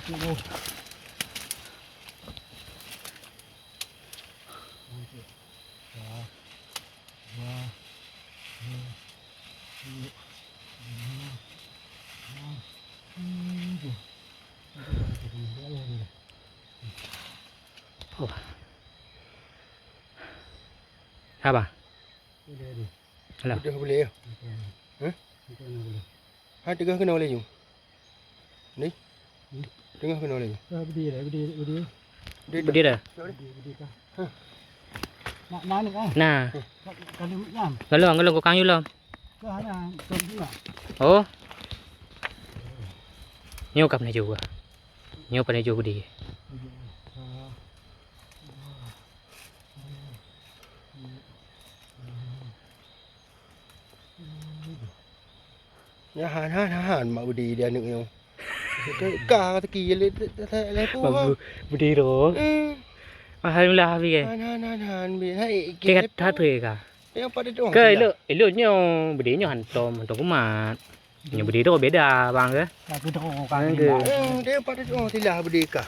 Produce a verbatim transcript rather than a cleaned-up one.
Oh. Haba? Alah. Udah boleh ya? Hah? Ha, teugah keunoe laju. Ni? Teugah keunoe laju. Dah berdiri dah, berdiri, berdiri. Berdiri dah? Berdiri, berdiri kah? Nak, nak ni kah? Nah. Kali, kali ni kan? Galong, galong, kukang yulom. Kah, nah, betul juga. Oh. Nyoe ka peunajoh geuh. Nyoe peunajoh geuh. Nyan han, han, han, han, mak Budi di aneuk nyoe. Ka, ka teuki lé, lé, lé, lé, Mak Bu-, Budi ro. Eh. Alhamdulillah, Abi, ke? Han, han, han, han, Bi. Hai, ke, ke, that, that, ke, ka? Yang pada doang. Ke, elok, elok nyoe, Budi nyoe hantom, hantom kumat. Nyoe Budi ro beda, bang, ke? Aku ro, kan, Bang, ke? Bang. Eh, dia pada doang silah Budi ka.